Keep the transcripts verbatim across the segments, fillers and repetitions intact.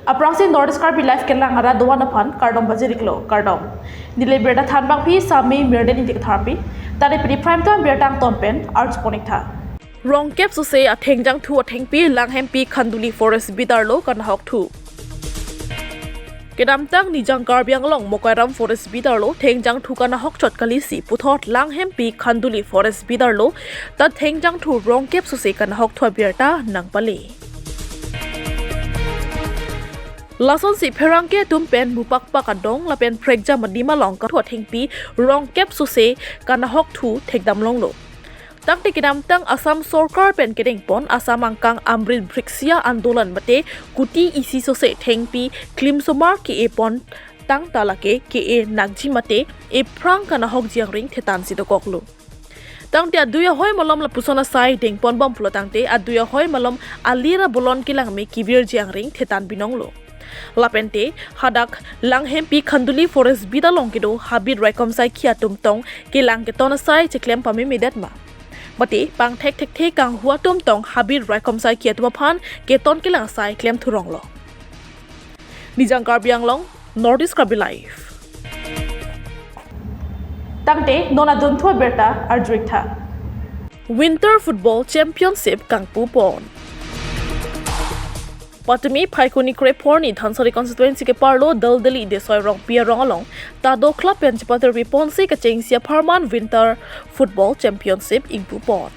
Aphrangsi North East Karbi Live kelang arat doan aphan kardom pajir-iklo, kardom. Neli birta thanbangpi Sami Mirden Ingti Katharpi, tari pini prime time birta angton pen arjupon-iktha. Rongkep sose athengjang thu athengpi Langhempi Khanduli Forest Beat arlo kanahok thu. Kedamtang Nijang Karbi Anglong Mokairam Forest Beat arlo thengjang thu kanahok chot kalisi puthot Langhempi Khanduli Forest Beat arlo ta thengjang thu rongkep sose kanahok thu abirta nangpale. Lasonsi pherangke atum pen mupakpak adong lapen prekjam adim along kathu athengpi rongkep sose kanahok thu thekdam longlo. Tangte kedamtang Assam Sorkar pen kedengpon Assam angkang Amrit Brikshya Andolan mate kuti isi sose thengpi klimsomar ke-e pontang ta lake ke-e nakji mate ephrang kanahokji angring thetansi dokoklo. Tangte adui ahoi malom lapuson asai dengponbom pulo tangte adui ahoi malom alira bolon kelang me kevirji angring thetan binonglo. Lapente hadak Langhempi Khanduli Forest Beat along kedo habit raikom saikhi atum tong kelang keton asai cheklem pamemedet ma? Mate pangthek thekthe kanghu atum tong habit raikom saikhi atum aphan keton kelang asai klemthuronglo? Nijang Karbi Anglong, North East Karbi Live. Tangte non adunthu abirta arju-iktha. Winter Football Championship kangpupon. Patumi Phaikuni krephorni Dhansiri constituency keparlo Daldali Desoi Rongpi arong along Tado Club pen chepatirpiponsi kachengsi apharman Winter Football Championship ingpupon.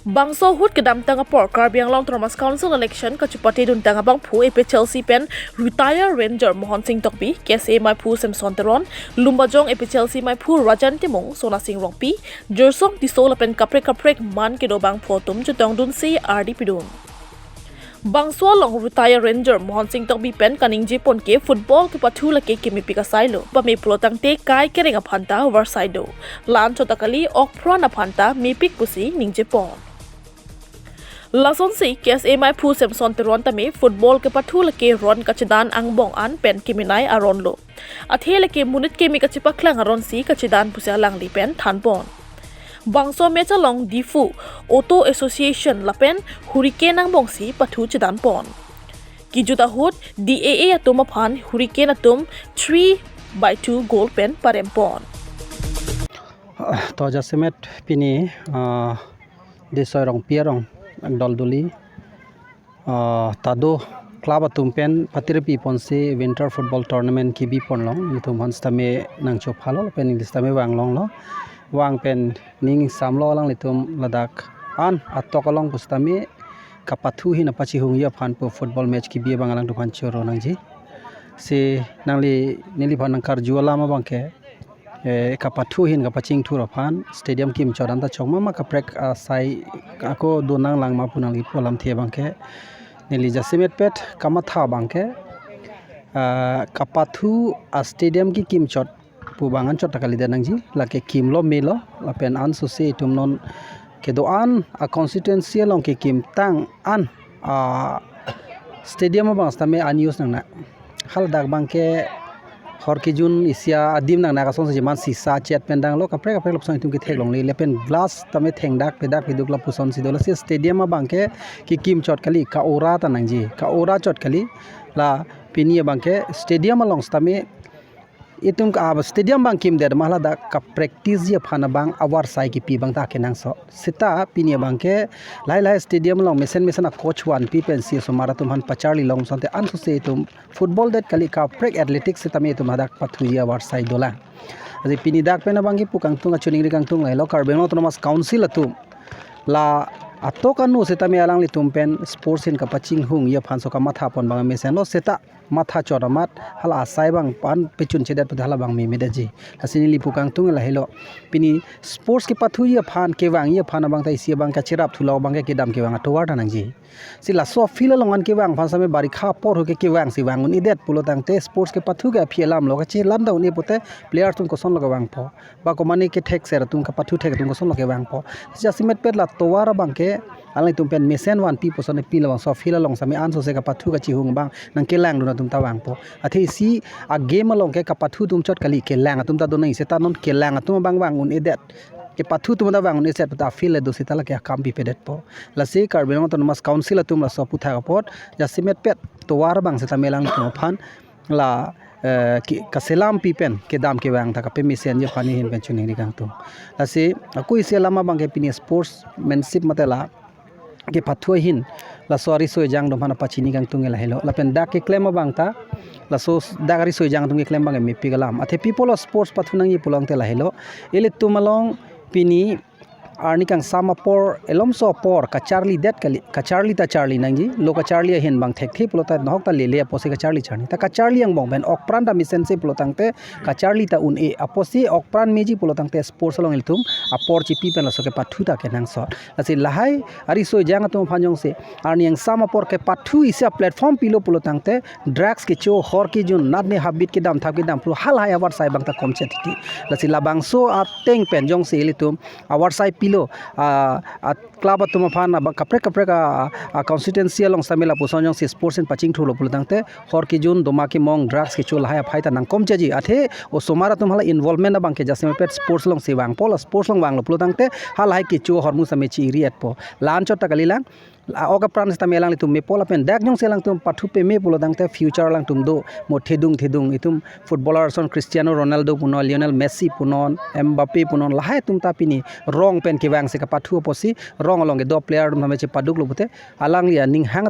Bangso ahut kedamtang apor Karbi Anglong Autonomous Council election kachepate duntang abangphu A P H L C pen retire ranger Mohon Sing Tokbi, K S A maiphu Samson Teron, Lumbajong A P H L C maiphu Rajan Timung, Sona Sing Rongpi, Jorsong Tisso lapen kaprek kaprek man kedo abangphu atum chetongdunsi ardi pidun. Bangso along retire ranger Mohon Sing Tokbi pen kaningjepon ke football kepathu lake kemepik asailo. Pame pulo tangte kai kereng aphanta varsai do. La-an chot ta kali, okpran aphanta mepik pusi ningjepon. Lasonsi K S A maiphu Samson Teron tame football kepathu lake ron kachedan angbong an pen kemenei aronlo. Athe lake monit keme kachepaklang aronsi kachedan pusi alangli pen thanpon. Bangso match along Diphu Auto Association lapen Hurricane angbongsi pathu chedanpon. Kejut ahut D A A atum aphan Hurricane atum three by two goal pen parempon. To jasemet pini, ah, Desoi Rongpi arong Daldali, ah, Tado Club atum pen patirpiponsi Winter Football Tournament kebipon long, nelitum aphan sitame nangchophalo, pen neli sitame vanglonglo, vang pen ning samlo alanglitum ladak an atok along pusitame kapathu ahin apachihungji aphan pu football match kebi abang alangtum aphan choro nangji. Si nangli neliphan nangkarju alam abangke, eh, kapathu ahin kapachingthur aphan stadium kimchot anta chokma ma kaprek asai ako donang langma pu nangli pu alamthe abangke neli jasemetpet kamatha abangke, ah, kapathu a stadium kekimchot pu abang anchot ta kalidet nangji, lake kimlo melo lapen ansose itum non kedo-an a constituency along kekimtang an a stadium abang sitame unused nangne. Haladak abangke hor kejun isi adim nangne, asonsi jeman sisa chet pen danglo, kaprek kaprek lapuson itum ketheklongle, lapen glass tame thengdak pedak peduk lapusonsi dolo. Si stadium abangke kekimchot kali, ka-ora ta nangji, ka-ora chot kali. La pini abangke stadium along sitame itum ka, ah, stadium abang kimdet ma, haladak kapracticeji aphan abang avarsai kipi abang ta kenangsot. Seta pini abangke lahai lahai stadium along mesen mesen a coach vanpi pensi osomar atum aphan pacharli long asonte ansose itum football det kali, kaprek athletics sitame itum hadak pathuji avarsai dolang. Aji pini dak pen abangke pu kangtung, kachiningri kangtung lahelo, Karbi Anglong Autonomous Council atum la atok anu sitame alanglitum pen sports ahin kapachinghungji aphanso kamathapon abang mesenlo, seta matha chot amat hala asai abang pan pechunchedet pute hala abang memedetji. Lasi neli pu kangtung lahelo. Pini sports kepathuji aphan, kevangji aphan abang ta isi abang kacherapthu lo, abangke kedam kevang atovar ta nangji. Si laso field along an kevang aphan sitame barikha apor ahut ke kevangsi vang un-edet pulo tangte sports kepathu ke aphi alamlo, kachelam ta un-e pute player atum kosonlo kevangpo? Ba komane kethekser atum, kapathu thek atum kosonlo kevangpo? Si jasemetpet la tovar abangke alanglitum pen mesen vanpi puson pi labangso field along sitame ansose kapathu kachihung abang nangkelangdun atum ta vangpo. Athe isi a game along ke kapathu atum chot kali, kelang atum ta do nang, seta non kelang atum abang vang un-edet. kepathu atum ta vang un-e set puta field le do seta lake akam pipedet po. Lasi Karbi Anglong Autonomous Council atum laso aphuthak apot jasemet pet tovar abang seta melang atum aphan la, eh, ki-, kaselam pi pen kedam kevang ta kapemesenji aphan ahin pen choningri kangtung. Lasi ako isi alam abang ke pini sportsmanship mate la kepathu ahin laso ariso ejang atum aphan pachini kangtung ke lahelo. Lapen dak keklem abang ta laso s-, dak ariso ejang atum keklem abang ke mepik alam. Athe pi apotlo sports pathu nangji pulo tangte lahelo. Ilitum along pini arni kangsam apor, elomso apor kacharlidet kali, kacharli ta charli nangji, lo kacharli ahin abang thekthe pulo ta nahok ta lele apotsi kacharli charli. Ta kacharli angbong pen okpran ta mesense pulo tangte kacharli ta un-e apotsi okpran meji pulo tangte sports along ilitum apor chipi pen laso kepathu ta kenangsot. Lasi lahai ariso ejang atum aphan jongsi arni kangsam apor kepathu isi aplatform pilo pulo tangte drugs kecho, hor kejun, natne habit kedam thap kedam pulo halahai avarsai abang ta komchet titi. Lasi labangso ateng pen jongsi ilitum avarsai pilo, ah, ah, club atum aphan abang kaprek kaprek a, a constituency along seta me lapuson jongsi sports in pachingthurlo pulo tangte hor kejun, doma kemong, drugs kecho lahai aphai ta nangkomchetji. Athe osomar atum hala involvement abang ke jasemet pet sports alongsi vangpo, la sports along vanglo pulo tangte halahai kecho ahormu seta me chi-iri-etpo. La-anchot ta kalilang, la ok apran seta me alanglitum mepo lapen dak jongsi alangtum pathu peme pulo tangte future alangtum do, mo thedung thedung itum footballer ason Cristiano Ronaldo punon, Lionel Messi punon, Mbappe punon, lahai atum ta pini rong pen kevangsi kapathu apotsi rong along kedo player atum tame chepaduklo pute alangli aning hang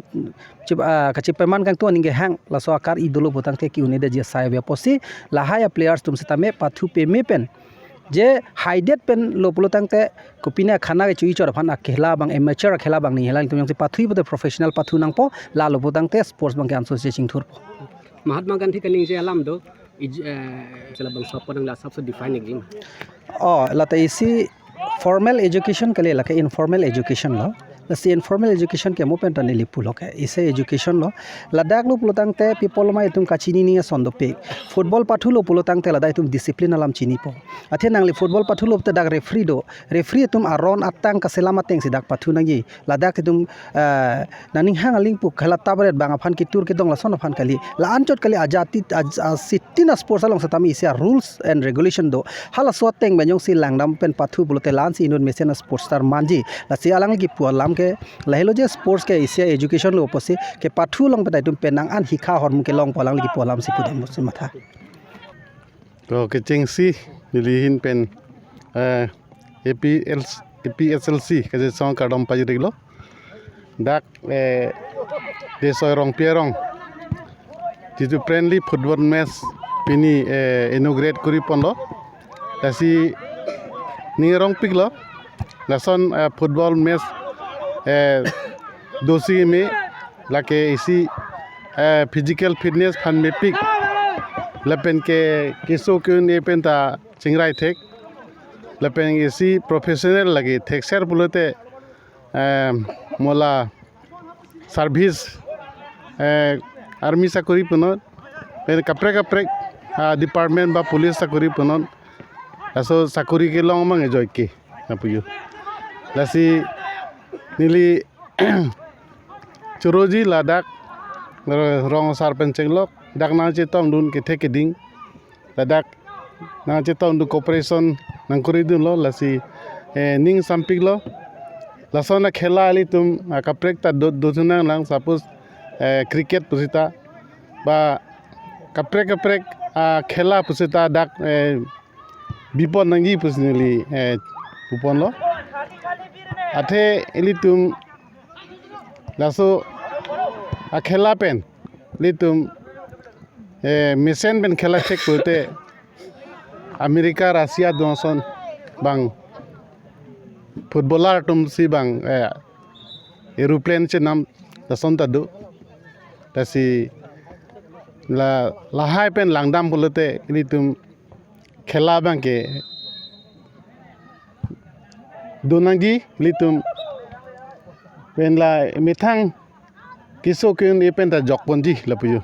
chip, ah, kachipeman kangtung aning kehang laso akar-i dolo pulo tangte ke-un-edetji asai ave apotsi lahai a players atum seta me pathu peme pen je haidet pen lo pulo tangte kopine akhana kecho-i chot aphan akhela abang, amateur akhela abang ni helang atum jongsi pathu pute professional pathu nangpo, lalo pulo tangte sports abang ke anso si chingthurpo. Mahatma Gandhi kaningje alam do, ij-, eh, sila bang sopon nang la sabse define nangji ma. Oh, lata isi formal education kali, lake informal education lo. Lasi informal education ke mo pen ta neli pulo ke isi education lo. Ladak lo pulo tangte pi apotlo ma itum kachinine ason dopik. Football pathulo pulo tangte ladak itum discipline alam chinipo. Athe nangli football pathulo te dak referee do. Referee atum aron atang kaselam atengsi dak pathu nangji. Ladak itum, eh, nangning hang aling pu khela tabaret bang aphan ketur kedong lason aphan kali. La-anchot kali ajati, aj-, asitin a sports along seta me isi a rules and regulation do. Halaso ateng pen jongsi langdam pen pathu pulote la-ansi inut mesen a sports star manji. Lasi alangli kipu alam ke lahelo je sports ke isi a education lo apotsi kepathu along pen ta itum penang an hikha ahormu kelongpo, alangli kipu alamsi pudam si matha. To kechengsi neli ahin pen, eh, A P L, A P S L C kachesong kardom pajiriklo. Dak, eh, Desoi Rongpi arong jitu friendly football match pini, eh, inaugurate kori ponlo. Lasi ning arongpiklo. Lason, eh, football match, eh, dosi me lake isi, eh, physical fitness aphan mepik. Lapen ke keso ke-un-e pen ta chingrai thek. Lapen isi professional lake thekser pulote, eh, mo la service, eh, army sakori punon, pen kaprek kaprek, ah, department ba police sakori punon, laso sakori kelong mang ejoike, na pujo. Lasi neli choroji ladak, ro-, rong asar pen chenglok, dak nangchetongdun kethe keding, ladak nangchetongdun cooperation nangkoridunlo, lasi, eh, ning sampiklo. Lason akhela ilitum, ah, kaprek ta do, dothu nanglang, suppose, eh, cricket pusita, ba kaprek kaprek, ah, khela pusita dak, eh, bipon nangji pusi neli, eh, puponlo. Athe ilitum laso akhela pen ilitum, eh, mesen pen khela thek pulote America, Russia atum ason bang footballer atumsi bang, eh, aeroplane chenam lason ta do. Lasi la, lahai pen langdam pulote ilitum khela abang ke do nangji ilitum pen la methang keso ke-un-e pen ta jokponji lapujo.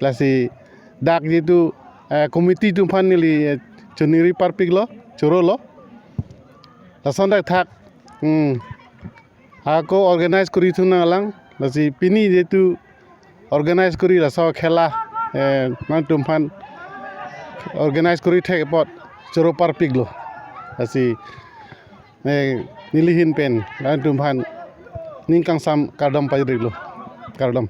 Lasi dak jitu, eh, committee atum aphan neli, eh, choningri parpiklo, chorolo. Lason dak thak, hmm, ako organize korithu nanglang, lasi pini jitu organize kori laso khela, eh, nangtum aphan organize kori thek apot choro parpiklo. Lasi eh, nelihin pen, latum aphan ning kangsam kardom pajirlo. Kardom.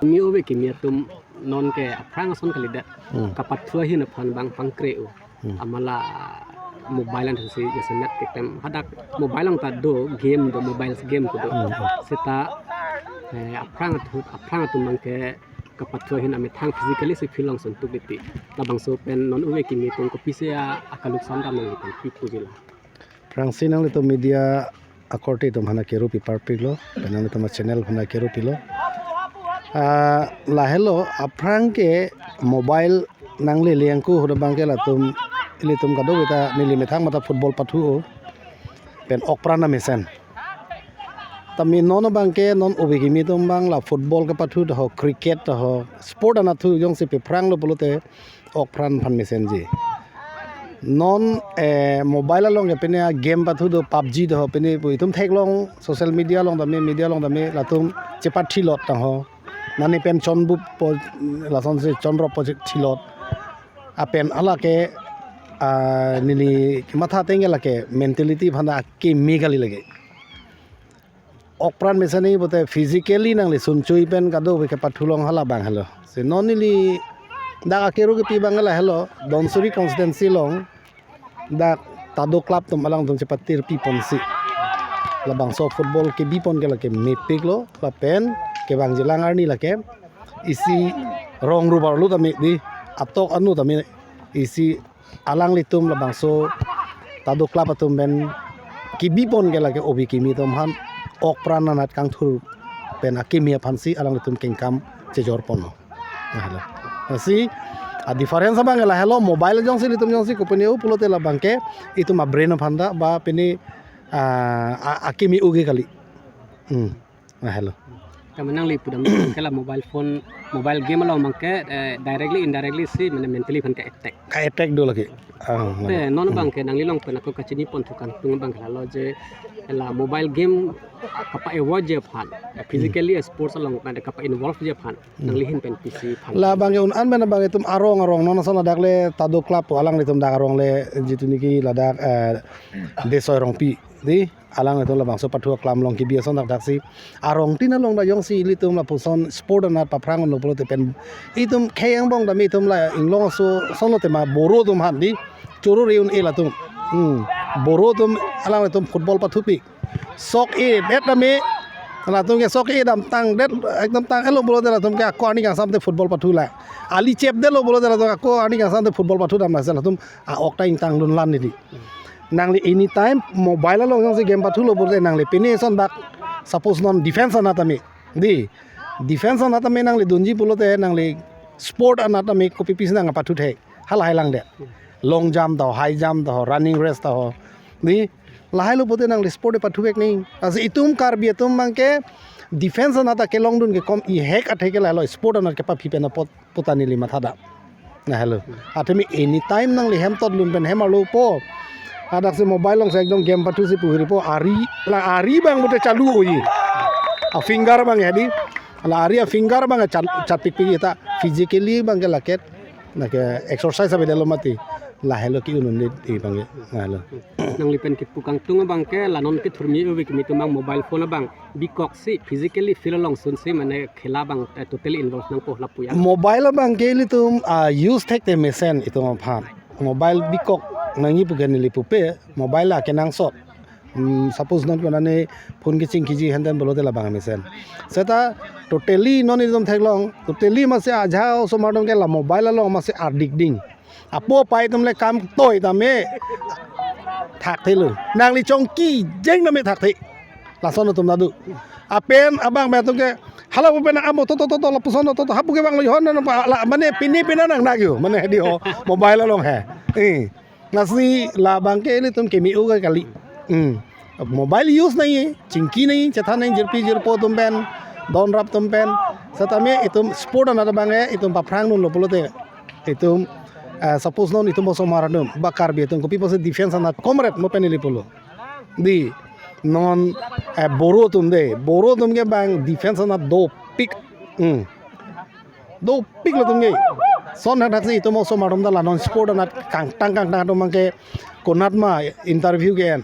Mi ove kimi atum non ke aphrang ason kalidet. Hmm. Kapathu ahin aphan bang pangkre-o. Hmm. Amala mobile an si jasemet ketem hadak mobile along ta do game do mobile game ko do. Hmm. Seta, eh, aphrang atum aphrang atum bang ke kapathu ahin amethang physically si phil long sun tuk diti. Labangso pen non ove kimi atum kopisi a akaluk samdam nang pen pi puji la. Aphrangsi nanglitum media akorte atum aphan kerupi parpiklo, pen nanglitum channel aphan kerupilo. Ah, lahelo aphrang ke mobile nangle lengku hoda bang ke latum ilitum kadokave ta neli methang mata football pathu-o pen okpran amesen. Tame non bang ke non ove kimi atum bang la football kepathu ta ho, cricket ta ho, sport anat thu jongsi pe phranglo pulote okpran aphan mesenji. Non, eh, mobile along ke pine a game pathu do PUBG do ho pine pu itum theklong social media along tame media along tame latum chepathilot tang ho. Mane pen chonbup po lasonsi chonrop po thilot. Apen hala ke, ah, neli matha tengke lake mentality aphan ta akeme kali lake. Okpran mesen ni bote physically nangli sunchui pen kadokave kepathu long hala bang helo. Si non neli dak akeru kepi bang lahelo, Dhansiri constituency along dak Tado Club atum alangtum chepatir pi ponsi. Labangso football kebi pon ke lake mepiklo, lapen kevangji alang arni lake isi rong rubar lo tame di atok anu tame isi alanglitum labangso Tado Club atum pen kebi pon ke lake ove kimi atum aphan okpran anat kangthur pen akeme aphansi alanglitum kengkam chejor ponlo. Lahelo. Lasi a difference abang lahelo mobile jongsi ilitum jongsi kopine-o pulote labang ke itum a brain aphan ta ba pine, ah, a, akeme oge kali. Hmm. Lahelo. Tame nangli pudam ke la mobile phone, mobile game along bang ke, eh, directly indirectly si mane mentally aphan ke attack. Ka attack do lake. Ah, te non bang ke nangli along pen ako kachini pon thu kangtung bang ke lalo je la mobile game kapa-avoid ji aphan, eh, physically sports along mane kapa-involve ji aphan. Hmm. Nanglihin pen pisi aphan. Labang ke un-an pen bang itum arong arong non ason ladak le Tado Club alanglitum dak arong le jitu niki ladak, eh, Desoi Rongpi. Di alanglitum labangso pathu aklam along kebi ason dakdaksi arong tin along ta jongsi ilitum lapuson sport anat paphrang unlo pulote pen itum khei angbong tame itum la inglong aso ason lo tema Boro atum aphan di choro re un-e latum. Hmm. Boro atum alanglitum football pathupik. Sok-e det tame latum ke sok-e damtang det ekdam tang-etlo pulote latum ke ako arni kangsam te football pathu la. Ali chepdetlo pulote latum ako arni kangsam te football pathu dam lasi latum a-ok ta ingtang lunlan neli. Nangli anytime mobile along jongsi game pathulo pulote nangli pine ason bak suppose non defense anat tame. Di defense anat tame nangli dunji pulote nangli sport anat tame kopi pisi nang pathu thek. Halahai lang det. Long jump ta ho, high jump ta ho, running race ta ho. Di lahai lo pulote nangli sport pathuvek nang. Lasi itum Karbi atum bang ke defense anat ta kelongdun ke kom ihek athe ke lahelo sport anat kepaphi pen apot puta neli matha dam. Lahelo. Athe mi anytime nangli hem tot lun pen hem arlo po. Hadaksi mobile along si ekdom game pathu si puhiri po ari la ari bang bote chalu oji. A finger bang ya di. La ari a finger bang chat chat pikpik ta physically bang ke laket. Lake exercise avedetlo mati. Lahelo ke-un un-e di bang ke. Lahelo. Nangli pen kipu kangtung bang ke la non kethurmi ove kimi atum bang mobile phone bang bikok si physically field along sunsi mane khela bang, eh, totally involve nangpo lapu ya. Mobile bang ke ilitum, ah, use thekte mesen itum aphan. Mobile bikok nangji pu ke neli pupe, mobile la kenangsot. Hmm, suppose non konane phone kechingkiji henden pulote labang mesen. Seta totally non itum theklong, totally masi ajha osomar atum ke la mobile along masi ardik ding. Apo apai atum le kam toi tame thakthelo. Nangli chongki jeng tame thakthe. Lason atum nadu. Apen abang pen atum ke hala pu pen amo to to to to lapuson to to hapu ke bang lo hon na pa la mane pini pina nang nagyo mane di ho mobile along he. Eh. Lasi labang ke ilitum keme oge kali. Hmm. Mobile use nangji, chingki nangji, chethan nangji jirpi jirpo atum pen, don rap atum pen. Setame itum sport anat abang ke itum paphrang dunlo pulote. Itum, eh, suppose non itum osomar atum, ba Karbi atum, kopi pusi defense anat comrade mo pen ili pulo. Di, non, eh, Boro atum de, Boro atum ke bang defense anat dopik. Hmm. Dopik latum ke. Son hadaksi itum osomar atum ta la non sport anat kangtang kangtang atum bang ke konat ma interview ke-en.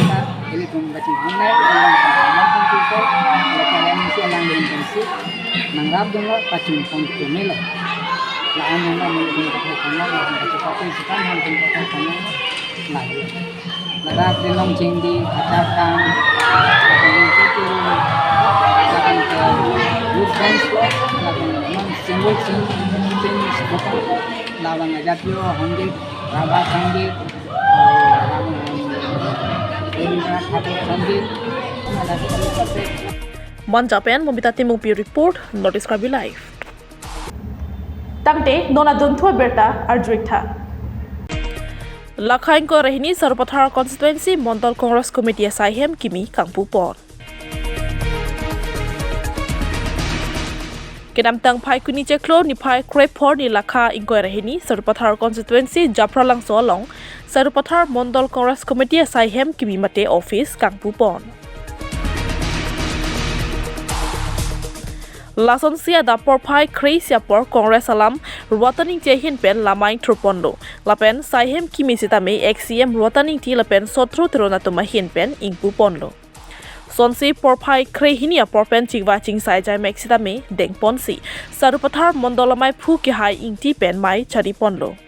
kita, ilitum kachinghon nai, ilang pangkamal pangkukol, lokal M C alang din pensi, nangrap dong lo, kachingpon keme lo. La-an dong lo, mulu dong kathai kanal, la-an kachipate, sikan han dong kathai kanal, la-an. Ladak di long ching di, kacakang, lapen di tutu, lapen ke youth dance lo, lapen non single sing, sing sebutan, labang ajat yo, hongge, raba sangge, Manja pen Momita Timungpi report, North East Karbi Live. Tangte non adunthu abirta arjuik tha. Lakha ingkoi ra hini Sarupathar Constituency Mondol Congress Committee asaihem kimi kangpupon. Kedamtang Phaikuni chiklo niphai krephongo ni lakha ingkoi ra hini Sarupathar Constituency Japralangso along Sarupathar Mondol Congress Committee asaihem kimi mate office kangpupon. Lasonsi adap porphai kre-isi apor Congress alam Ruatan Ingti ahin pen lamai thurponlo. Lapen saihem kimi sitame ex C M Ruatan Ingti lapen Sotro Teron atum ahin pen ingpuponlo. Sonsi porphai kre-hini apor pen chingva chingsai jaimek sitame dengponsi Sarupathar Mondol amaiphu Kehai Ingti pen mai chariponlo.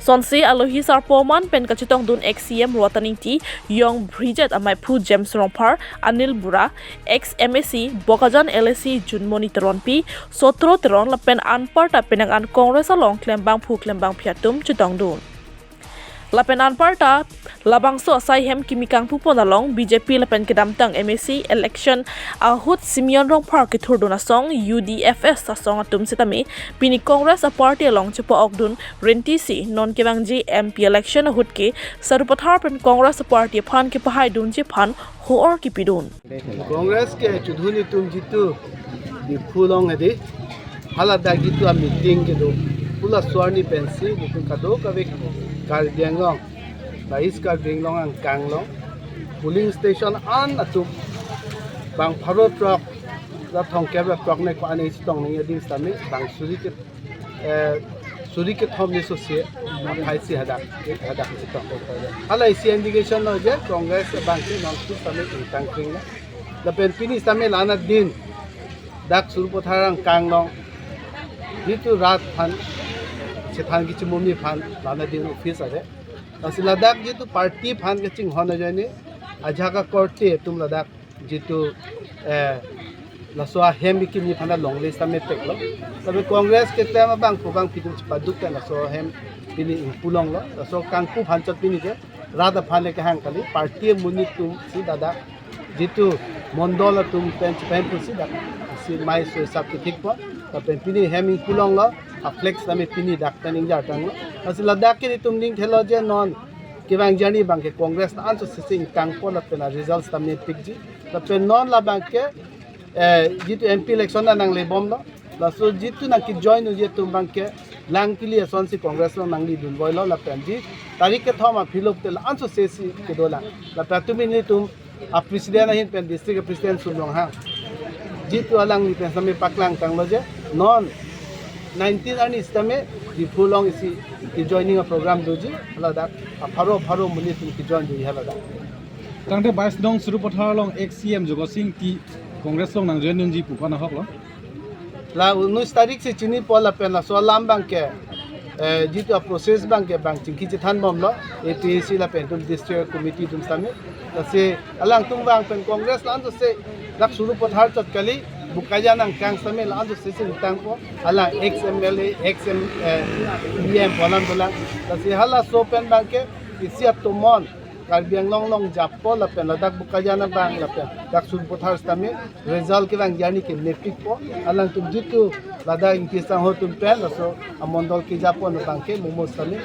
Sonsi alohi sarpo aman pen kachetongdun ex C M Ruatan Ingti, Yong Bridget amaiphu James Rongphar, Anil Bura, ex M A C Bokajan L A C Junmoni Teronpi, Sotro Teron lapen anparta penang an Congress along klembangphu klembangphi atum chetongdun. Lapen anparta Labangso asai hem kimi kangpupon along B J P lapen kedamtang M A C election ahut Simeon Rongphar kethurdun asong U D F S asong atum sitame pini Congress aparty along chepa-okdun rentisi non kevangji M P election ahut ke Sarupathar pen Congress aparty aphan kepahaidunji aphan ho-or kipidun. Congress ke chudhuni tum jitu Diphu along hedi, haladak jitu a meeting kedo, pula suarni pensi jitu kadokave Karbi Anglong, ba East Karbi Anglong angkang along polling station an atum bang pharo throk, la thomkep ra throk ne ko ane sitong ne ading sitame bang suri ke, eh, suri kethom ni sose aphai si hadak, hadak sitong. Hala isi indication lo je Congress bang ke non su sitame ingtang kring na. Lapen pini sitame la-an adin dak Sarupathar angkang along jitu rat aphan chethan kechimumi aphan la-an adin office ave. Lasi ladak jitu party aphan kachinghon ajoine ajak akorte atum ladak jitu, eh, laso ahem kimi aphan longle sitame peklo. Tapi Congress keklem abang pu bang pitu chepaduk ke laso ahem pini ingpu longlo. Laso kangpu aphan chot pini ke rat aphan le kehang kali, party amonit atum si ladak jitu mondol atum pen chepahem pusi dak si mai so sap kithik po. Lapen pini hem ingpu longlo, a flex sitame pini dak pen ingjar tanglo. Lasi ladak ke itum ning thelo je non kevangji arni bang ke Congress la-an so sisi ingtangpo lapen a result sitame pikji. Lapen non labang ke, eh, jitu M P election nangle bomlo. Laso jitu nangkejoin unji atum bang ke Langkili asonsi Congress along nangledun voilo lapen ji tarik kethom aphi lo te la-an so sesi kedolang. Lapen atum ilitum a president ahin pen district president Sum Ronghang, jitu alangli pen sitame paklang tanglo je non nineteen arni sitame Diphu along isi kejoining a program doji, haladak apharo pharo monit atum kejoin doji haladak. Tangte bais nong Sarupathar along ex C M Jagat Sing Engti Congress along nangjoin dunji pu ko-an ahok lo. La unis tarik si chinipo lapen laso alam bang ke, eh, jitu a process bang ke bang chingki chethan bomlo, A P H C lapen atum district committee atum sitame. Lasi alangtum bang pen Congress la-an so se dak Sarupathar chot kali, Bokajan angkang sitame la-an so se sing tangpo, alang ex M L A, ex M, eh, E M pu alam dolang. Lasi halaso pen bang ke isi atomon Karbi Anglong along jappo lapen ladak Bokajan abang lapen dak Sarupathar sitame result kevangji arni ke mepikpo. Alangtum jitu ladak Ingti sangho atum pen laso amondol kejappo abang ke momo sitame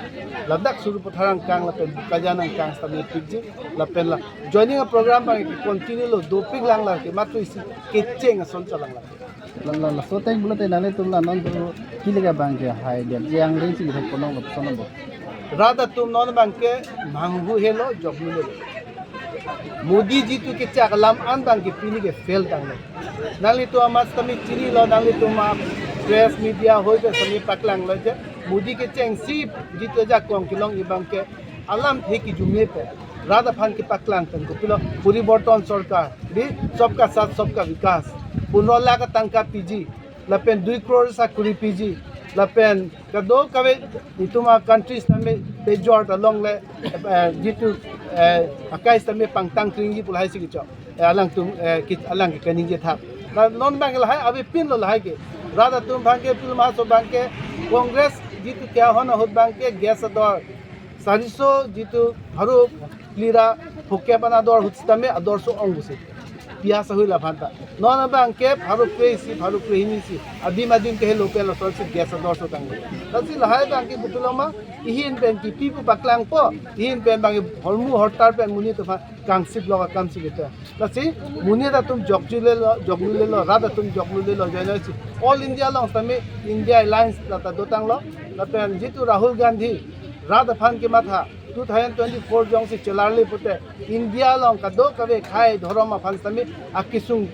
ladak Sarupathar angkang lapen Bokajan angkang sitame pikji lapen la joining a program bang ke continue lo, dopik lang la ke matri si kecheng ason chalang la. La la la, so teng pulote nanglitum la non tu kili ke bang ke hai dia jang ding si hai ponong lo sono bo. Rat atum non bang ke manghu helo, joklu helo. Modi jitu kechak alam an bang ke pini ke fail tanglo. Nanglitum amat sitame chinilo, nanglitum a press media hoi ke sitame paklanglo je Modi kechengsi jitu ajakong kelongji bang ke alamthe kijume pen rat aphan kepaklang pen kopilo poriborton sorkar, di sabka saath sabka vikas, pondro lakh atangka piji, lapen dui crore sakuri piji, lapen kadokave itum a country sitame pejor ta longle, eh, jitu, eh, akai sitame pangtang kringji pu lahai si kechok, eh, alangtum, eh, ki- alang ke kaningje thap. La non bang ke lahai avepinlo, lahai ke rat atum bang ke pil maso bang ke Congress jitu ke ahon ahut bang ke gas ador sariso jitu pharo phli ra phokep an ador ahut sitame ador so-ong pusi. Piyas ahui laphan ta. Non bang ke pharo kre-isi, pharo kre-hini si adim adim ke helo pen lason si gas ador so tanglo. Lasi lahai bang ke kopilo ma, ihin pen kipi pu paklangpo, ihin pen bang ke hormu hortar pen monit aphan kangsip lo akam si kita. Lasi monit atum jokjulelo, jokjulelo, rat atum jokjulelo, join si All India along sitame India Alliance lata dotanglo, lapen jitu Rahul Gandhi rat aphan kematha two thousand twenty-four jongsi chelarle pute India along kadokave khei dhorom aphan sitame akesung,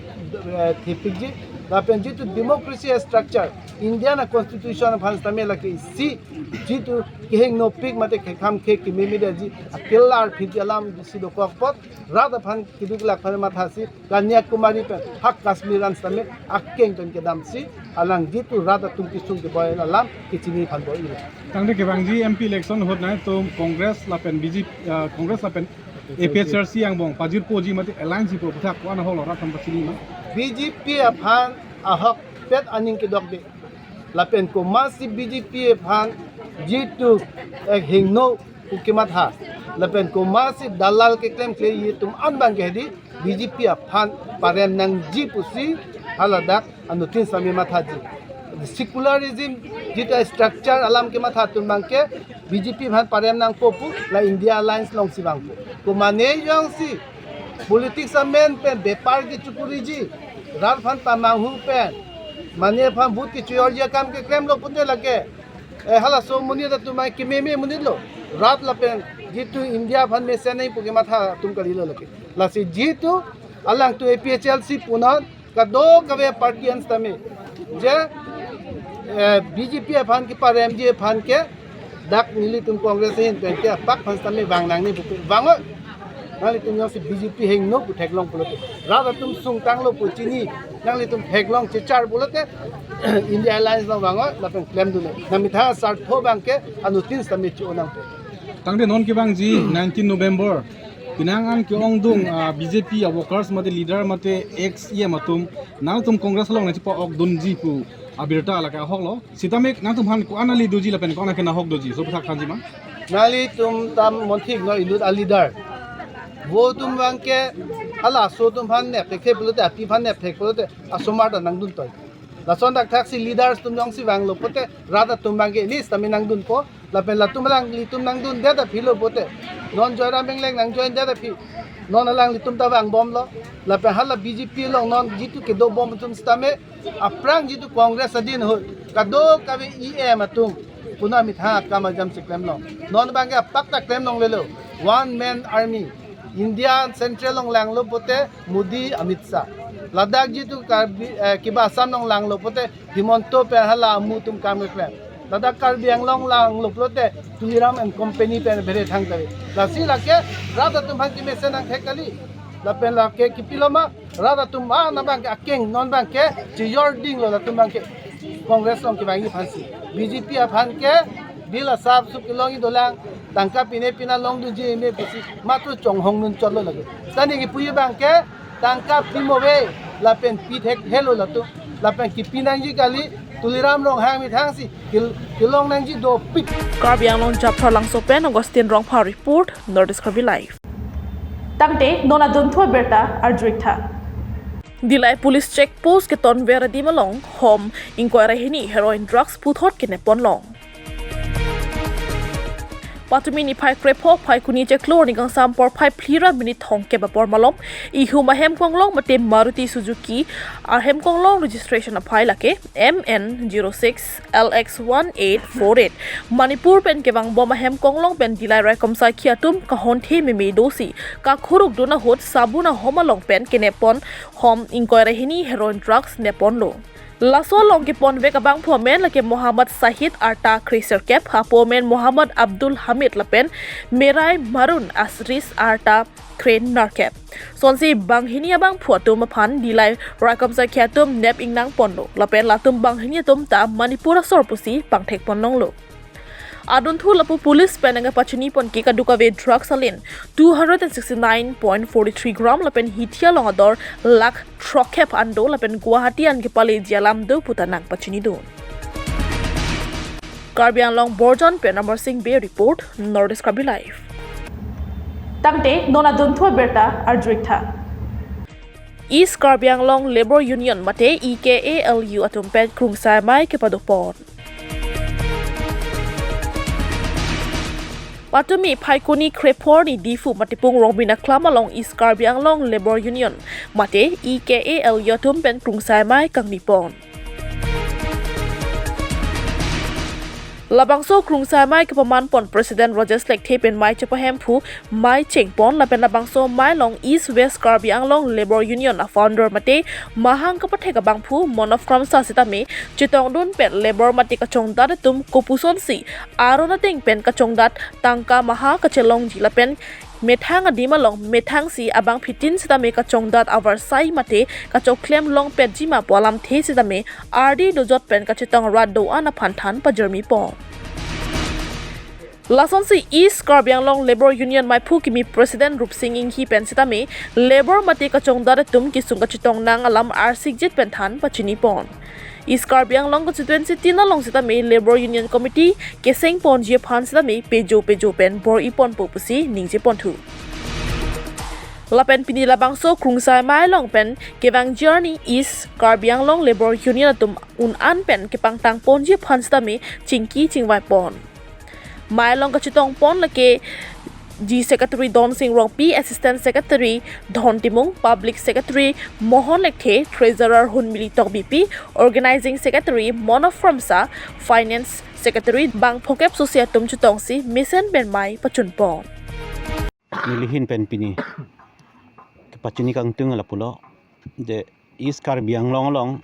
eh, thepikji, lapen jitu democracy structure, India a constitution aphan sitame lake isi jitu kehingno pik mate kekham khe kememedetji akelar phitji alam si dokok apot rat aphan keduk lak aphan mathasi Kanyakumari pen ha Kashmir an sitame akeng pen kedamsi alang jitu rat atum kesung keboi alam kechini aphan boi-ilo. Tangte kevangji M P election ahut nangtum Congress lapen B J P, ah, Congress lapen A P H L C angbong pajirpoji mate alliance po puthak ko-an ahok lo rat aphan pachini ma. B J P aphan ahokpet aning kedok de. Lapen komatsi B J P aphan jitu, eh, hingno pu kematha, Lapen komatsi dalal keklem klemkle atum an abangke hedi B J P aphan parem nangji pusi haladak anuttin sitame mathaji. Secularism jitu structure alam kematha atum abangke B J P aphan parem nangpo pu la India Alliance alongsi vangpo. Ko mane jongsi politics amen pen bepar kechokuriji, rat aphan pamanghu pen, mane aphan vote kechoyorji akam keklemlo pulote lake, eh, halaso amonit atum ai kememe amonit lo. Rat lapen jitu India aphan mesen nangji pu kematha atum kalilo lake. Lasi jitu alangtum A P H L C punon kadokave party an sitame je, eh, B J P aphan keparemji aphan ke dak nelitum Congress ahin pen ke apak aphan sitame vang nangne puke vangoi. Nanglitum jongsi B J P hingno pu theklong pulote, rat atum sungtanglo pu chini nanglitum theklong chechar pulote, India Alliance along vangoi lapen klemdunnon. Nangmethang asartho abangke anuttin sitame cho nangpo. Tangte non kevangji nineteen November, penang an ke-ongdung, ah, B J P a-workers mate leader mate ex E M atum nangtum Congress along nangchepa-okdunji pu abirta lake ahoklo. Sitame nangtum aphan ko-an ali doji lapen ko-an ke nahok doji, laso aphuthak thanji ma? Nanglitum ta monthik no inut a-leader. Vo atum abangke halaso atum aphan nep thekthe pulote, api aphan nep thek pulote asomar ta nangduntoi. Lason thakthaksi leaders atum jongsi vanglo pulote rat atum abangke ini sitame nangdunpo. Lapen latum alanglitum nangdundet aphi lo pulote, non Joyram Engleng nang-join det aphi, non alanglitum ta vangbomlo. Lapen hala B J P along non jitu kedobom atum sitame, aphrang jitu Congress adin ahut kadokave E M atum puna methang akam ajam si klemlong. Non abangke apak ta klemlonglelo. One man army. India Central along langlo pulote Modi, Amit Shah. Ladak jitu Karbi, eh, kiba Assam along langlo pulote Himanta pen hala amu atum kam keklem. Ladak Karbi Anglong langlo pulote Tuliram and Company pen bere thangkave. Lasi lake rat atum aphan kemesen nangthek kali. Lapen lake kipilo ma, rat atum an abangke akeng non abangke chiyordinglo latum abangke. Congress along kevangji aphansi. B J P aphan ke bill asap sup kelongji dolang, tangka pine pina longdunji me pusi matro chonghong nunchotlo lake. Sani kipuji abangke tangka pimo ave lapen pi thekthe lo latum, lapen kipi nangji kali. Tuliram Ronghang methangsi kil-, kelong nangji dopik. Karbi Anglong Japharlangso pen Augustine Rongphar report, North East Karbi Live. Tangte non adunthu abirta arju-ik tha. Dillai Police Check Post ketonver adim along hom ingkoi ra hini heroin drugs puthot kenep ponlong. Patumi niphai krepho Phaikuni chiklo arni kangsam porphai phli ra minit thomkep apor malom ihum ahem konglong mate Maruti Suzuki ahem konglong registration aphai lake M N zero six L X one eight four eight, Manipur pen kevangbom ahem konglong pen Dillai raikomsakhi atum kahonthe meme dosi kakhurukdun ahut sabun ahom along pen kenep pon hom ingkoi ra hini heroin drugs nep ponlo. Laso along keponvek abangphu amen lake Mohammad Sahid arta kreserkep, hapu amen Mohammad Abdul Hamid lapen Merai Marun asris arta krenerkep. Sonsi banghini abangphu atum aphan Dillai raikomsakhi atum nep ingnang ponlo. Lapen latum banghini atum ta Manipur asor pusi pangthek ponlonglo. Adunthu lapu police pen nangkepachini pon ke kadokave drugs alin two hundred and sixty nine point four three gram lapen hithi along ador lakh throkkep an do lapen Guwahati an kepaleji alam do puta nangpachinidun. Karbi Anglong Borjan pen Amar Singh Bey report, North East Karbi Live. Tangte non adunthu abirta arju-ik tha. East Karbi Anglong Labour Union mate E K A L U atum pen krungsai amei kepado pon. Patumi Phaikuni krepho arni Diphu Matipung Rongbin Aklam along East Karbi Anglong Labour Union mate E K A L U atum pen krungsai amei kangni pon. Labangso krungsai amei kepaman pon President Rajesh Lekthe pen amei chepahemphu amei cheng pon lapen labangso amei along East West Karbi Anglong Labour Union a-founder mate mahang kapathek abangphu Monof Kramsa sitame chetongdun pen labour mate kachongdat atum kopusonsi aron ateng pen kachongdat tangka maha kachelongji lapen methang adim along methangsi abangphutin sitame kachongdat avarsai mate kachoklem longpetji ma pu alamthe sitame ardi dojot pen kachetong rat do-an aphan than pajirmi pon. Lasonsi East Karbi Anglong Labour Union meiphu kimi President Rupsing Enghi pen sitame labour mate kachongdat atum kesung kachetong nang alam arsikjit pen than pachini pon. East Karbi Anglong constituency tin along sitame Labour Union Committee keseng ponji aphan sitame pejo pejo pen bor-i ponpo pusi ningje ponthu. Lapen pini labangso Krungsai Mailong pen kevang journey East Karbi Anglong Labour Union atum un-an pen kepangtang ponji aphan sitame chingki chingvai pon. Mailong kachetong pon lake G Secretary Donsing Rongpi, Assistant Secretary Dhon Timung, Public Secretary Mohon Lekthe, Treasurer Hunmili Tokbipi, Organizing Secretary Mono Fromsa, Finance Secretary bang phokep sosi atum chetongsi mesen pen mei pachun pon. Nelihin pen pini kepachini kangtung lapulo, je East Karbi Anglong along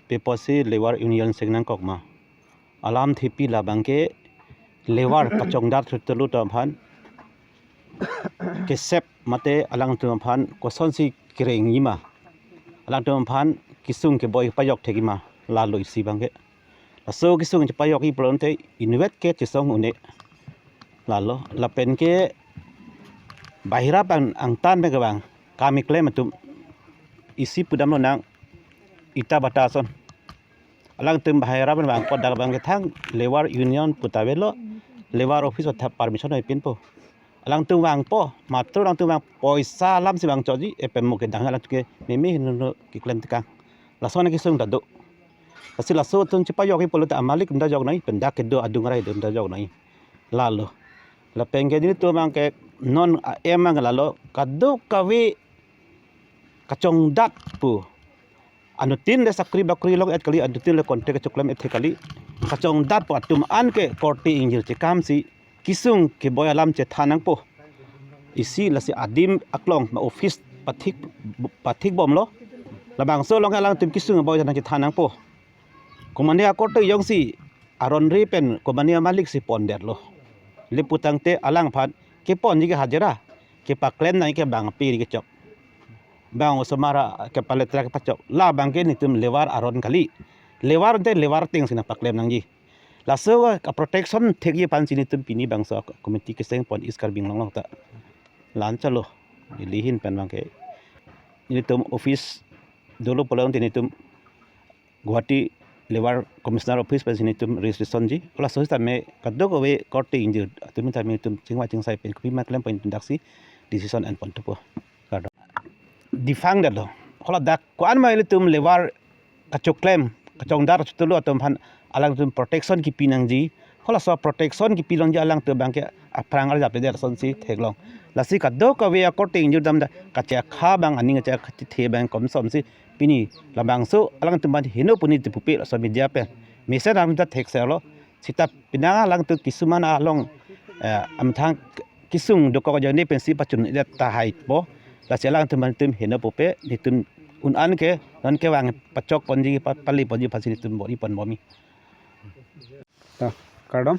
peposi Labour Union seng nangkok ma. Alamthepi labangke labour kachongdat chotulu atum aphan kesep mate alangtum aphan kosonsi kereng-i ma, alangtum aphan kesung keboi pajok thek-i ma, lalo isi abangke. Laso kesung chepajok-i pulote inutvet ke chesong un-e. Lalo lapen ke bahira pen angtan pen kevang kam keklem atum isi pudamlonang, ita bata ason. Alangtum bahira pen vangpo, dak abangke thang Labour Union pu ta avelo, Labour Office ta permission ave pinpo. Alangtum vangpo, matro alangtum vang poisa alamsi vangchotji, epemo kedang alangtum ke meme hinu keklem tekang. Lason akesung ta do. Lasi laso atum chepajok-i pulote amalik atum ta jok noi, pen dak kedo adung arai atum ta jok noi. Lalo. Lapen ke nelitum abangke non a-aim abang lalo, kadokave kachongdat pu, anuttin le sakri bakri long-et kali, anuttin le contract choklem-et kali. Kachongdat pu atum an ke korte ingjir chekamsi kesung keboi alam chethan nangpo. Isi lasi adim aklong ma office pathik, pathik bomlo. Labangso along alangtum kesung keboi alam chethan nangpo. Komatne akorte jongsi aron ri pen komatne amalik si pondetlo. Lapu tangte alangphan keponji ke hajira, kepaklem nangji ke bang piri kechok, bang osomar kepaletra kepachok. Labangke netum labour aron kali. Labour te labour atengsi nangpaklem nangji. Laso aprotection thekji aphansi netum pini bangso committee keseng pon East Karbi Anglong along ta. La-an chalo. Nelihin pen abangke netum office dolo pulote netum Guwahati Labour Commissioner Office pensi netum registration ji. Halaso sitame kadokave korte ingjir atum tame netum chingvai chingsai pen kopima klem pen netum daksi decision en ponthupo. Kardom. Defunct detlo. Hala dak ko-an ma ilitum labour kachoklem, kachongdat chotulu atum aphan alangtum protection kepi nangji. Halaso protection kepi longji alangtum abangke aphrang arjapledet asonsi theklong. Lasi kadokave akorte ingjir dam ta kachekha abang aning kachekha chethe abang komsomsi pini labangso alangtum aphan heno pu ne tipupe laso media pen. Mesen alam ta thekserlo. Seta penang alangtum kisuman along, eh, amthang kesung dokok ajoine pensi pachun-edet tahai po. Lasi alangtum aphan netum heno pupe, netum un-an ke non kevang pachok ponji pa-, pali ponji aphansi netum bor-i pon bomi. Ta, kardom.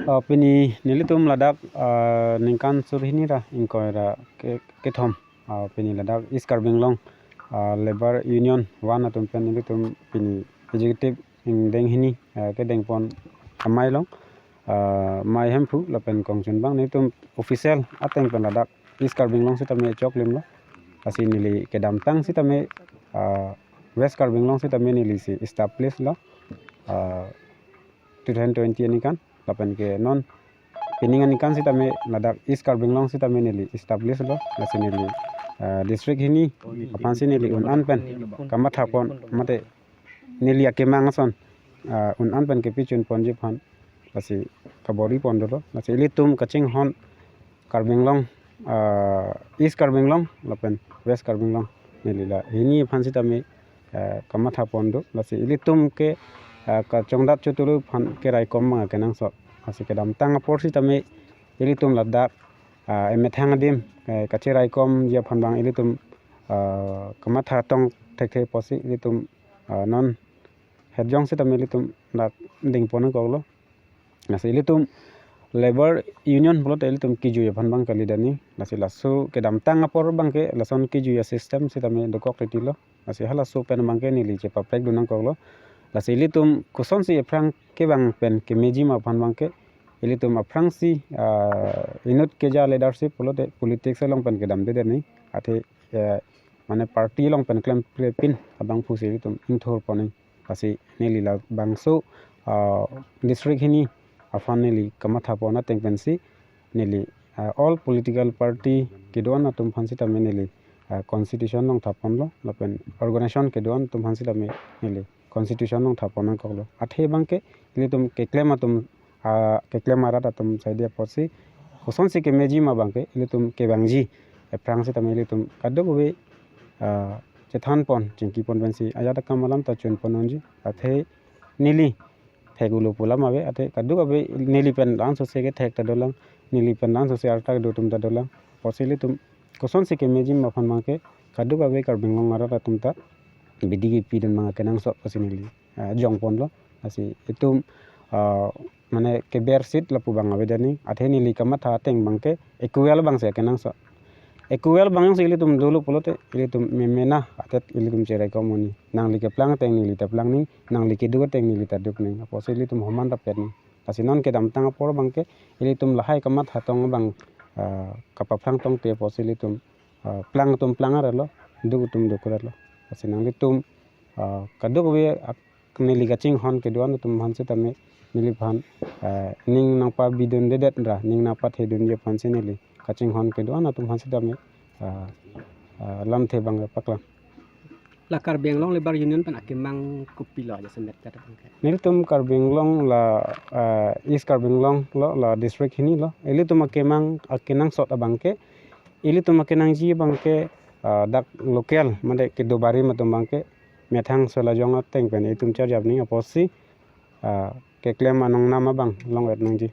Ah, pini nelitum ladak, ah, ningkan surhini ra ingkoi ra ke, kethom. Ah, pini ladak East Karbi Anglong, ah, Labour Union one atum pen nelitum pini executive ingdeng hini, ah, kedeng pon amei along, ah, Mai Hemphu lapen kongchun abang netum official ateng pen ladak East Karbi Anglong sitame choklemlo. Lasi neli kedamtang sitame, ah, West Karbi Anglong sitame neli si establish lo, ah, two thousand twenty aningkan. Lapen ke non pining aningkan sitame ladak East Karbi Anglong sitame neli establish lo. Lasi neli, ah, district hini aphansi neli un-an pen kamatha pon mate neli akemang ason, ah, un-an pen kepi chun ponji aphan lasi kabor-i pon dolo. Lasi ilitum kachinghon Karbi Anglong, ah, East Karbi Anglong lapen West Karbi Anglong neli la hini aphan sitame, ah, kamatha pon do. Lasi ilitum ke, ah, kachongdat chotulu aphan keraikom abang kenangsot. Lasi kedamtang apor sitame ilitum ladak, ah, emethang adim, eh, kacheraikomji aphan abang ilitum, ah, kamatha tong thekthe pusi ilitum, ah, non hetjong sitame ilitum dak deng pon nangkoklo. Lasi ilitum Labour Union pulote ilitum kejui aphan abang kali dani. Lasi laso kedamtang apor abangke lason kejui asystem sitame dokok titi lo. Lasi halaso pen abangke neli chepaprek dun nangkoklo. Lasi ilitum kosonsi aphrang kevang pen kemeji ma aphan abangke ilitum aphrangsi, ah, inut keja leadership pulote politics along pen kedamde dani. Athe, eh, mane party along pen klemkle pin abangphu si ilitum ingthur pon nang. Lasi neli labangso, ah, district hini aphan neli kamathapon ateng pensi neli, ah, all political party kedo-an atum aphan sitame neli, ah, constitution along thaponlo, lapen organization kedo-an atum aphan sitame neli constitution along thapon nangkoklo. Athe abangke ilitum keklem atum, ah, keklem arat atum saide apotsi kosonsi kemeji ma abangke ilitum kevangji aphrang sitame ilitum kadokave, ah, chethanpon, chingkipon pensi ajat akam alam ta chunpon unji. Athe neli thek-olo pu alam ave, athe kadokave neli pen langsose kethek ta dolang, neli pen langsose arta kedo atum ta dolang. Apotsi ilitum kosonsi kemeji ma aphan abangke kadokave Karbi Anglong arat atum ta bidi kepidun abang akenangsot pusi neli, ah, jongponlo. Lasi itum, ah, mane kebersit lapu abang avedet ni, athe neli kamatha ateng abangke equal abangsi akenangsot. Equal abangsi ilitum dolo pulote ilitum memena atet ilitum cherai komoni. Nangli keplang ateng neli ta plang nang, nangli keduk ateng neli ta duk nang. Apotsi ilitum homan rapet nang. Lasi non kedamtang apor abangke ilitum lahai kamatha tong abang, ah, kapaphrang tongte apotsi ilitum, ah, plang atum plang arlo, duk atum duk arlo. Lasi nanglitum, ah, kadokave ak-, neli kachinghon kedo-an atum aphan sitame neliphan, ah, ning nangpabidundedet ra, ning nangpathedunji aphansi neli kachinghon kedo-an atum aphan sitame, ah, ah, lamthe abang paklang. La Karbi Anglong Labour Union pen akemang kopilo ajasemet kata abangke? Nelitum Karbi Anglong la, ah, East Karbi Anglong lo, la district hini lo. Ilitum akemang akenangsot abangke, ilitum akenangji abangke, ah, dak local mate kedo barim atum abangke methang solajong ateng pen itum charjap nang apotsi, ah, keklem anong nam abang long-et nangji.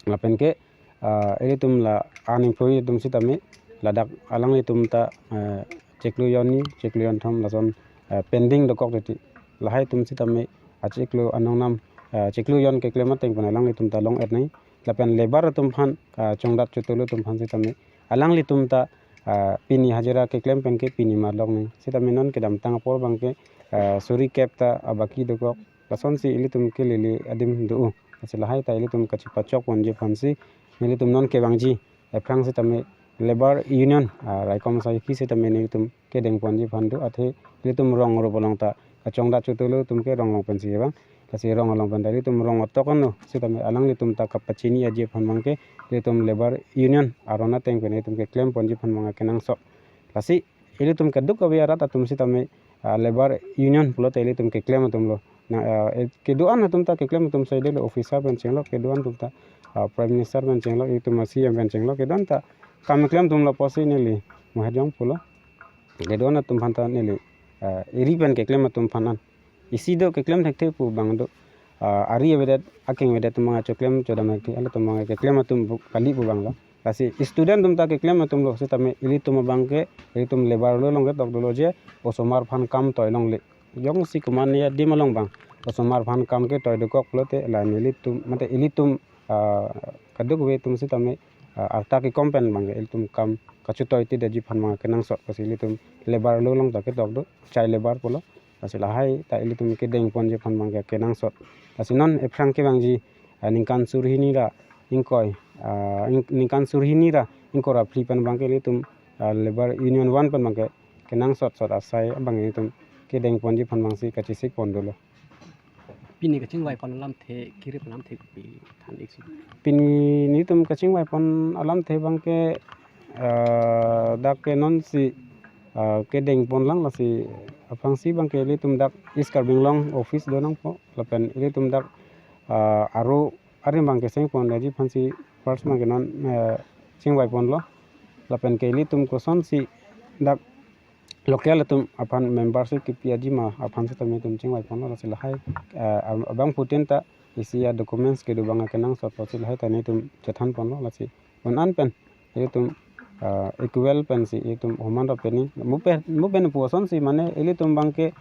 Lapenke, ah, ilitum la aning phui atum sitame ladak alanglitum ta, ah, chiklo jon ni, chiklo jon thom lason, ah, pending dokok titi. Lahai atum sitame achiklo anong nam, ah, chiklo jon keklem ateng pen alanglitum ta long-et nang. Lapen labour atum aphan, ah, chongdat chotolo atum aphan sitame alanglitum ta, ah, pini hajira keklem penke pini marlok nang. Sitame non kedamtang apor abangke, ah, suri kep ta abaki dokok. Lasonsi ilitum kelele adim do-o. Lasi lahai ta ilitum kachepachokponji aphansi nelitum non kevangji aphrang sitame Labour Union, ah, raikom asaikhi sitame nelitum kedengponji aphan do, athe ilitum rong rup along ta kachongdat chotolo atum ke rong along pensi abang. Lasi rong along pen ta ilitum rong otok anlo sitame alanglitum ta kapachini aji aphan abangke ilitum Labour Union aron ateng pen ilitum keklemponji aphan abang akenangsot. Lasi ilitum kadokave arat atum sitame, ah, Labour Union pulote ilitum keklem atum lo. Na, ah, eh, kedo-an atum ta keklem atum saidelo, officer pen chenglok, kedo-an atum ta, ah, Prime Minister pen chenglok, itum a C M pen chenglok, kedo-an ta kam keklem atum lo pusi neli muhejong pulo. Kedo-an atum aphan ta neli, ah, eri pen keklem atum aphan an. Isi do keklem thekthe pu abang do, ah, ari avedet, akeng avedet atum abang choklem chodam thekthe, alo atum abang keklem atum bu-, kali pu abang lo. Lasi student atum ta keklem atum lo, sitame ilitum abangke, ilitum labour lo along ketok dolo je, osomar aphan kam toi longle. Jongsi komatne adim along abang osomar aphan kam ketoi dokok pulote la nelitum, mate ilitum, ah, kadokave atum sitame, ah, arta kekom pen abangke ilitum kam kachetoitedetji aphan abang kenangsot pusi ilitum labour lo along ta ketok do, child labour pulo. Lasi lahai ta ilitum kedengponji aphan abangke kenangsot. Lasi non ephrang kevangji, ah, ningkan suri hini ra ingkoi, ah, ing-, ningkan suri hini ra ingkoi ra phli pen abangke ilitum, ah, Labour Union one pen abangke kenangsot sot asai abang ilitum kedengponji aphan abangsi kachesikpon dolo. Pini kachingvaipon alamthe, kiri pen alamthe kopi than-ik si? Pini nelitum kachingvaipon alamthe abangke, ah, dak ke nonsi, ah, kedengpon lang, lasi aphrangsi abangke ilitum dak East Karbi Anglong office do nangpo, lapen ilitum dak, ah, aro arim abangke sengpondetji aphansi first abangke non, eh, chingvaiponlo. Lapen ke ilitum kosonsi dak local atum aphan membership kepi aji ma aphan sitame itum chingvaiponlo, lasi lahai, eh, ab-, abangphutin ta isi a documents kedo abang akenangsot pusi lahai ta nelitum chethanponlo. Lasi un-an pen ilitum, ah, equal pensi ilitum homan rap pen ni. Mo pen, mo pen pu asonsi mane ilitum abangke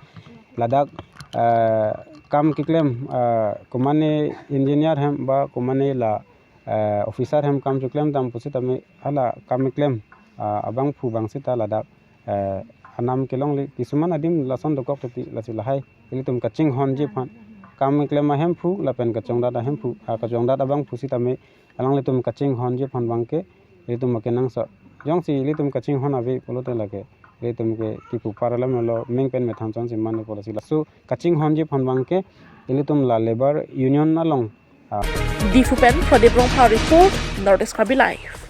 ladak, ah, kam keklem, ah, komatne engineer hem ba komatne la, ah, officer hem kam cheklemdam pusitame hala kam keklem, ah, abangphu abang sita ladak, ah, anam kelongle, kisuman adim lason dokok titi, lasi lahai ilitum kachinghonji aphan kam keklem ahemphu lapen kachongdat ahemphu, ah, kachongdat abangphu sitame alanglitum kachinghonji aphan abangke ilitum akenangsot. Jongsi ilitum kachinghon ave pulote lake ilitum ke kipu par alam lo meng pen methang chonsi mane policy. Laso kachinghonji aphan abang ke ilitum la labour union along, ah, Diphu pen Pradip Rongphar report, North East Karbi Live.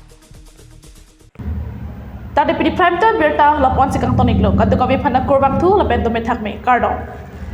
Tadi pini Prime Time birta lapu-an si kangton-iklo, kadokave aphan kurvangthu lapen dome thakme, kardom.